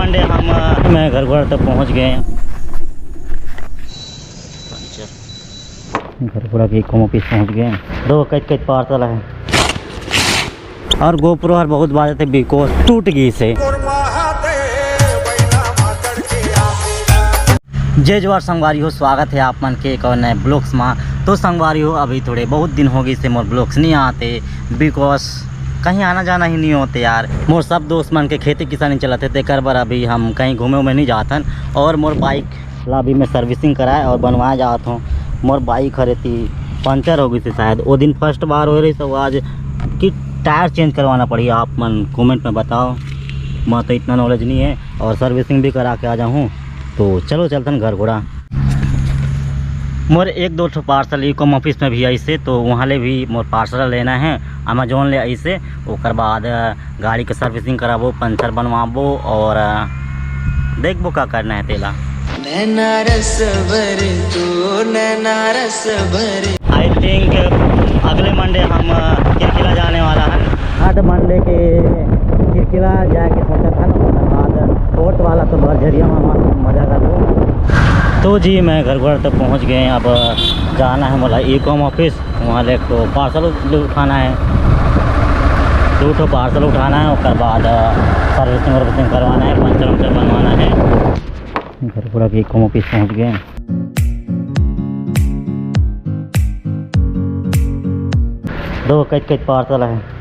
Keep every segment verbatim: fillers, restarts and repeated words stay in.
हम, मैं घर घोड़ा तक पहुँच गए हैं। घर घोड़ा के इको ऑफिस पहुँच गए हैं। दो कच कच पार्सल है। और GoPro हर बहुत बाजत हे, because टूट गई से। जय जोहार संगवारी हो, स्वागत है आप मन के एक और नए ब्लॉग्स मा। तो संगवारी हो, अभी थोड़े बहुत दिन हो गई से मोर ब्लॉग्स नहीं आते, because कहीं आना जाना ही नहीं होते यार। मोर सब दोस्त मन के खेती किसानी चलत हे, तेकर बर अभी हम कहीं घूमे उमे नहीं जात हन। और मोर बाइक ला अभी मैं सर्विसिंग कराए और बनवाए जात हूँ। मोर बाइक हरे ती पंचर हो गई थी शायद, वो दिन फर्स्ट बार हो रही, तो आज कि टायर चेंज करवाना पड़ी। आप मन कमेंट में बताओ, मैं तो इतना नॉलेज नहीं है। और सर्विसिंग भी करा के आ जाऊँ। तो चलो चलतन घर घोड़ा। मोर एक दो ठो पार्सल इको ऑफिस में भी आइसे, तो वहाँ ले भी मोर पार्सल लेना है अमेजोन ले आइसे। ओकर बाद गाड़ी के सर्विसिंग कराबो, पंचर बनवाबो और, अ, देखबो का करना है तेला। नैना रस भर तू, नैना रस भर। I think अगले मंडे हम, अ, किरकिला जाने वाला है। हर मंडे के किरकिला जाए के सोचत हन, ओकर बाद फोर्थ वाला तो बरझरिया में मस्त मजा कर लो। तो जी, मैं घर घर तक पहुँच गए। अब जाना है मोला इको ऑफिस। वहाँ ले एक ठो पार्सल उठाना है, दो ठो पार्सल उठाना है, ओकर बाद, अ, सर्विसिंग वर्विसिंग करवाना है, पंचर उंचर बनवाना है। घर पूरा के इको ऑफिस पहुँच गए। दो कच कच पार्सल है।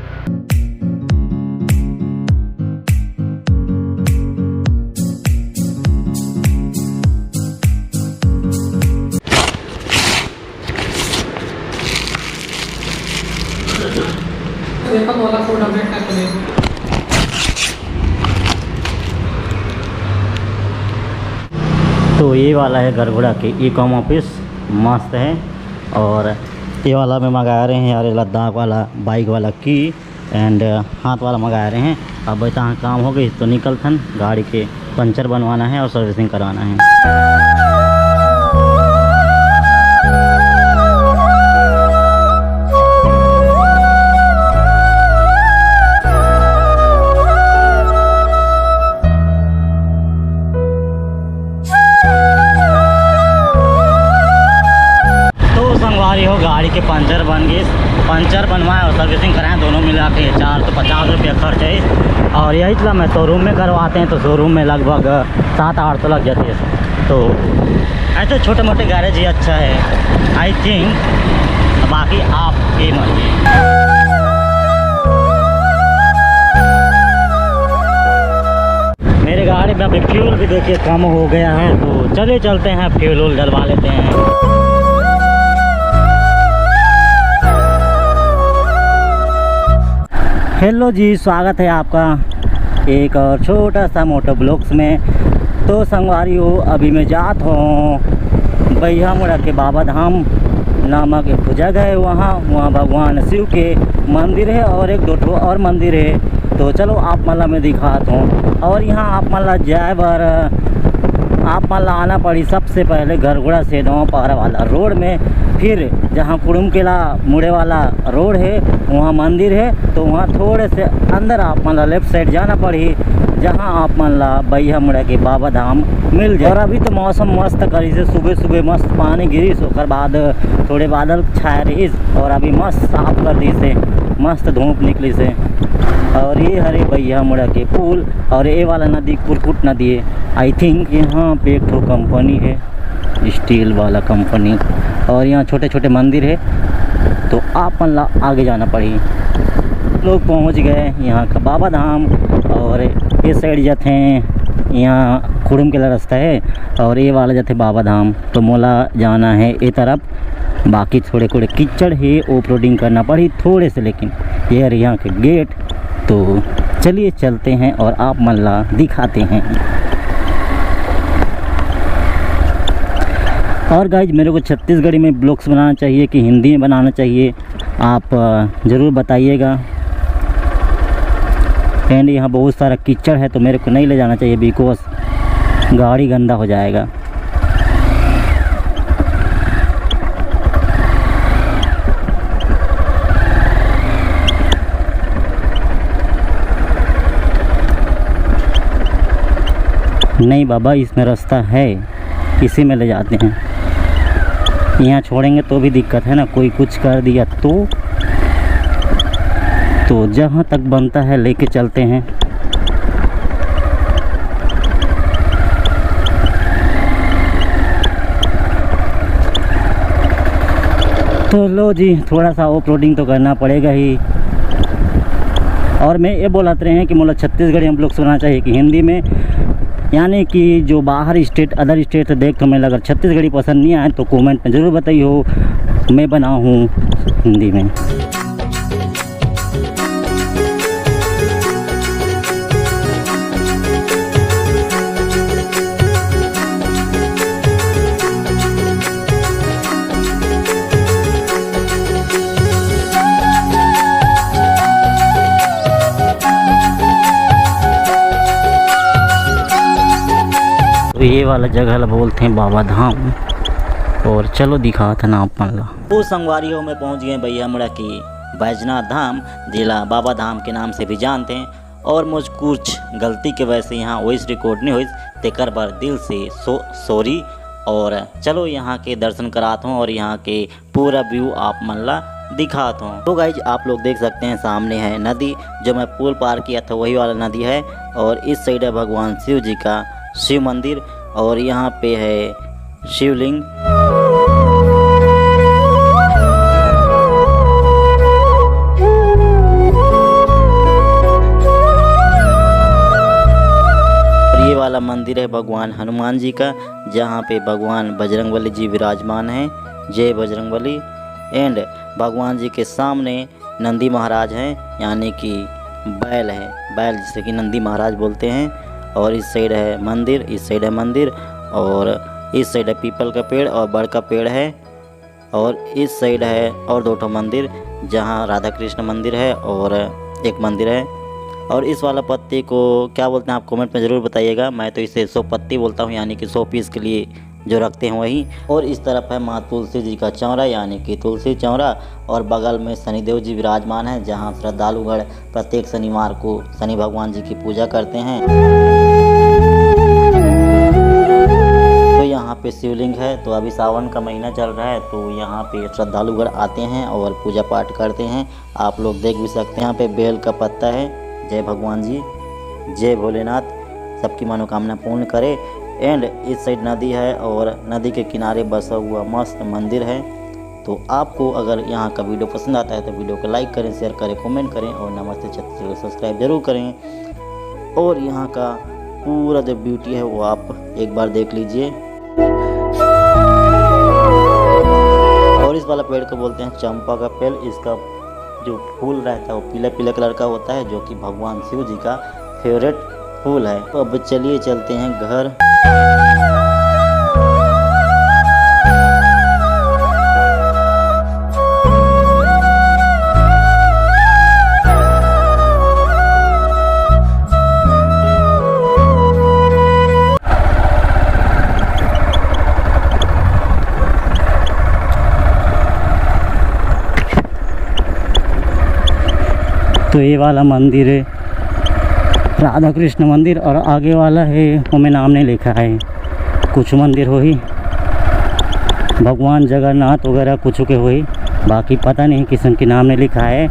तो ये वाला है घर घोड़ा के इको ऑफिस, मस्त है। और ये वाला मैं मंगाए रहे हैं यार, लद्दाख वाला बाइक वाला की एंड हाथ वाला मंगाए रहे हैं। अब तहाँ काम हो गई तो निकलथन, गाड़ी के पंचर बनवाना है और सर्विसिंग करवाना है। तो संगवारी हो, गाड़ी के पंचर बन गई। पंचर बनवाए और सर्विसिंग कराए, दोनों मिला के चार सौ पचास रुपया खर्च है। और यही इतना मैं शोरूम में करवाते हैं तो शोरूम में लगभग सात आठ सौ लग जाती है। तो ऐसे छोटे मोटे गैरेज ही अच्छा है, आई थिंक। बाकी आपकी मर्जी। मेरे गाड़ी में अभी फ्यूल भी देखिए कम हो गया है, तो चलिए चलते हैं, फ्यूल वूल डलवा लेते हैं। हेलो जी, स्वागत है आपका एक और छोटा सा मोटो ब्लॉग्स में। तो संगवारी हो, अभी मैं जात हूँ बैहा मुड़ा के बाबा धाम नामक एक ठो जगह है, वहाँ, वहाँ भगवान शिव के मंदिर है और एक दो ठो और मंदिर है। तो चलो आप मन ला मैं दिखात हूँ। और यहाँ आप मन ला जाए बर, आप मन ला आना पड़ी सबसे पहले घरघोड़ा से नवा पहरा वाला रोड में, फिर जहाँ कुड़ुम केला मुड़े वाला रोड है, वहाँ मंदिर है, तो वहाँ थोड़े से अंदर आप मन ला लेफ्ट साइड जाना पड़ही, जहाँ आप मन ला बैहा मुड़ा के बाबा धाम मिल जाए। और अभी तो मौसम मस्त करिस हे, सुबह सुबह मस्त पानी गिरिस, ओकर बाद थोड़े बादल छाए रहिस और अभी मस्त साफ कर दिस हे, मस्त धूप निकलिस हे। और ये हरे बैहा मुड़ा के पुल और ये वाला नदी कुरकुट नदी है। आई थिंक यहाँ पे एक ठो कंपनी है, स्टील वाला कंपनी, और यहाँ छोटे छोटे मंदिर है, तो आप मन ला आगे जाना पड़ही। लोग पहुँच गए यहाँ का बाबा धाम, और ये साइड जाते हैं, यहाँ कुड़ुम केला रास्ता है, और ये वाला जाते बाबा धाम। तो मोला जाना है ये तरफ, बाकी थोड़े थोड़े कीचड़ है, ऑफ रोडिंग करना पड़ी थोड़े से, लेकिन ये हरे यहाँ के गेट। तो चलिए चलते हैं और आप मन ला दिखाते हैं। और गाइज, मेरे को छत्तीसगढ़ी में ब्लॉग्स बनाना चाहिए कि हिंदी में बनाना चाहिए, आप, अ, ज़रूर बताइएगा। एंड यहाँ बहुत सारा कीचड़ है, तो मेरे को नहीं ले जाना चाहिए, बिकॉज गाड़ी गंदा हो जाएगा। नहीं बाबा, इसमें रास्ता है, इसी में ले जाते हैं। यहाँ छोड़ेंगे तो भी दिक्कत है ना, कोई कुछ कर दिया तो। तो जहाँ तक बनता है लेके चलते हैं। तो लो जी, थोड़ा सा ऑफ रोडिंग तो करना पड़ेगा ही। और मैं ये बोलत रहे हैं कि मोला छत्तीसगढ़ी हम लोग सुनना चाहिए कि हिंदी में, यानी कि जो बाहर स्टेट, अदर स्टेट से देख तो मैं, अगर छत्तीसगढ़ी पसंद नहीं आए तो कमेंट में ज़रूर बताइए, मैं बनाऊँ हिंदी में। तो ये वाला जगह ला बोलते हैं बाबा धाम। और चलो दिखात हन आप मन ला। ओ संगवारी हो, मैं पहुंच गए भैया मुड़ा की बैजनाथ धाम, जिला बाबा धाम के नाम से भी जानते हैं। और मुझ कुछ गलती के वजह से यहाँ वॉइस रिकॉर्ड नहीं हुई, तेकर बर दिल से सो सॉरी। और चलो यहाँ के दर्शन करात हूँ और यहाँ के पूरा व्यू आप मन ला दिखात हूँ। तो गाइज, आप लोग देख सकते हैं, सामने है नदी, जो मैं पुल पार किया था, वही वाला नदी है। और इस साइड है भगवान शिव जी का शिव मंदिर, और यहाँ पे है शिवलिंग। और ये वाला मंदिर है भगवान हनुमान जी का, जहाँ पे भगवान बजरंगबली जी विराजमान हैं। जय बजरंगबली। एंड भगवान जी के सामने नंदी महाराज हैं, यानी कि बैल है, बैल जिसे कि नंदी महाराज बोलते हैं। और इस साइड है मंदिर, इस साइड है मंदिर, और इस साइड है पीपल का पेड़ और बड़ का पेड़ है। और इस साइड है और दो ठो मंदिर, जहाँ राधा कृष्ण मंदिर है और एक मंदिर है। और इस वाला पत्ती को क्या बोलते हैं, आप कमेंट में ज़रूर बताइएगा। मैं तो इसे सौ पत्ती बोलता हूँ, यानी कि सौ पीस के लिए जो रखते हैं वही। और इस तरफ है माँ तुलसी जी का चौरा, यानी कि तुलसी चौरा, और बगल में शनिदेव जी विराजमान है, जहाँ श्रद्धालुगण प्रत्येक शनिवार को शनि भगवान जी की पूजा करते हैं। तो यहाँ पे शिवलिंग है। तो अभी सावन का महीना चल रहा है, तो यहाँ पे श्रद्धालुगण आते हैं और पूजा पाठ करते हैं। आप लोग देख भी सकते हैं, यहाँ पे बेल का पत्ता है। जय भगवान जी, जय भोलेनाथ, सबकी मनोकामना पूर्ण करे। एंड इस साइड नदी है और नदी के किनारे बसा हुआ मस्त मंदिर है। तो आपको अगर यहाँ का वीडियो पसंद आता है तो वीडियो को लाइक करें, शेयर करें, कमेंट करें और नमस्ते छत्तीसगढ़ सब्सक्राइब जरूर करें। और यहाँ का पूरा जो ब्यूटी है वो आप एक बार देख लीजिए। और इस वाला पेड़ को बोलते हैं चंपा का पेड़। इसका जो फूल रहता है वो पीला पीला कलर का होता है, जो कि भगवान शिव जी का फेवरेट फूल है। तो अब चलिए चलते हैं घर। तो ये वाला मंदिर है राधा कृष्ण मंदिर, और आगे वाला है, वो में नाम नहीं लिखा है, कुछ मंदिर हो ही, भगवान जगन्नाथ वगैरह कुछ के हो ही, बाकी पता नहीं किसन के नाम नहीं लिखा है।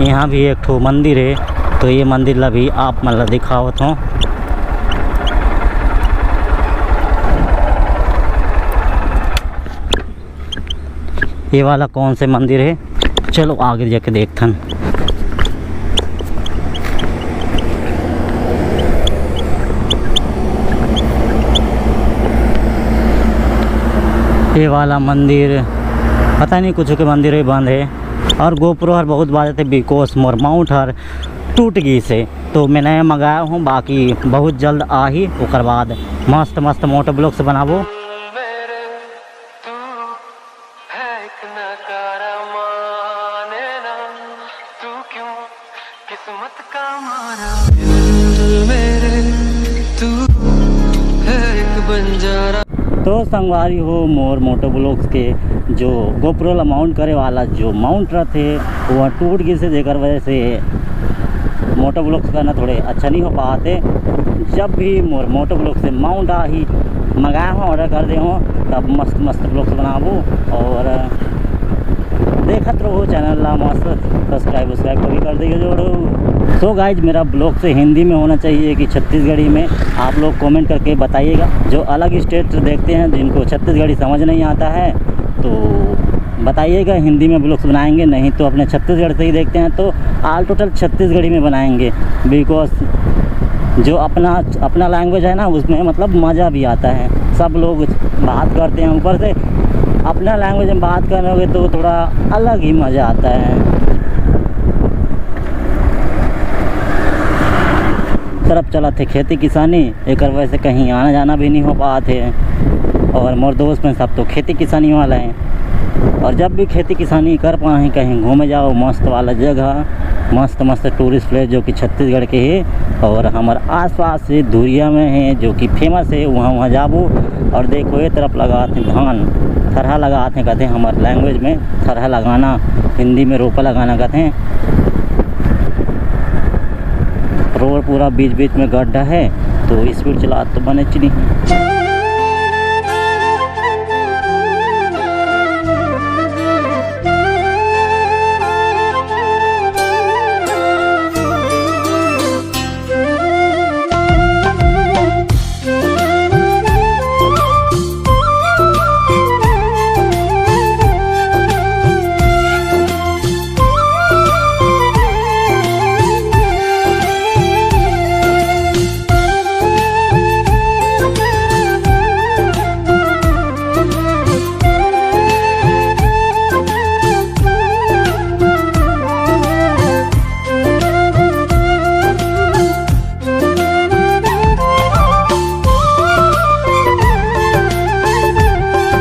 यहाँ भी एक ठो मंदिर है, तो ये मंदिर ला भी आप मन ला दिखावत हूँ। ये वाला कौन से मंदिर है, चलो आगे जाके देखथन। ये वाला मंदिर पता नहीं कुछ के मंदिर है, बंद है। और GoPro हर बहुत बाजत हे, because मोर माउंट हर टूट गिस हे, तो मैं नया मंगाया हूँ, बाकी बहुत जल्द आही, ओकर बाद मस्त मस्त मोटो ब्लॉग्स बनाबो। तो संगवारी हो, मोर मोटो ब्लॉग्स के जो GoPro ला माउंट करे वाला जो माउंट रथे, वो टूट गिस हे, जेकर वजह से मोटो ब्लॉग्स करना थोड़े अच्छा नहीं हो पाते। जब भी मोर मोटो ब्लॉग्स से माउंट आही, मंगाए हो, ऑर्डर कर दे हो, तब मस्त मस्त ब्लॉग्स बनाबो। और देखत रहो चैनल ला, मस्त सब्सक्राइब वब्सक्राइब कभी कर देगा जोड़ो। सो गाइज, मेरा ब्लॉग से हिंदी में होना चाहिए कि छत्तीसगढ़ी में, आप लोग कमेंट करके बताइएगा। जो अलग स्टेट से देखते हैं, जिनको छत्तीसगढ़ी समझ नहीं आता है, तो बताइएगा, हिंदी में ब्लॉग्स बनाएंगे, नहीं तो अपने छत्तीसगढ़ से ही देखते हैं तो ऑल टोटल छत्तीसगढ़ी में बनाएंगे। बिकॉज जो अपना अपना लैंग्वेज है ना, उसमें मतलब मज़ा भी आता है। सब लोग बात करते हैं, ऊपर से अपना लैंग्वेज में बात करोगे तो थोड़ा अलग ही मज़ा आता है। तरफ चलत हे खेती किसानी, एकर वजह से कहीं आना जाना भी नहीं हो पात हे। और मोर दोस्त में सब तो खेती किसानी वाला है। और जब भी खेती किसानी कर पाए, कहीं घूमे जाओ, मस्त वाला जगह, मस्त मस्त टूरिस्ट प्लेस जो कि छत्तीसगढ़ के है और हमारे आसपास से धुरिया में है, जो कि फेमस है, वहाँ वहाँ जाबो। और देखो, ये तरफ लगात हैं धान, थरहा लगात हैं, कहते हैं हमारे लैंग्वेज में थरहा लगाना, हिंदी में रोपा लगाना कहते हैं। रोड पूरा बीच बीच में गड्ढा है, तो स्पीड चला तो बने नहीं।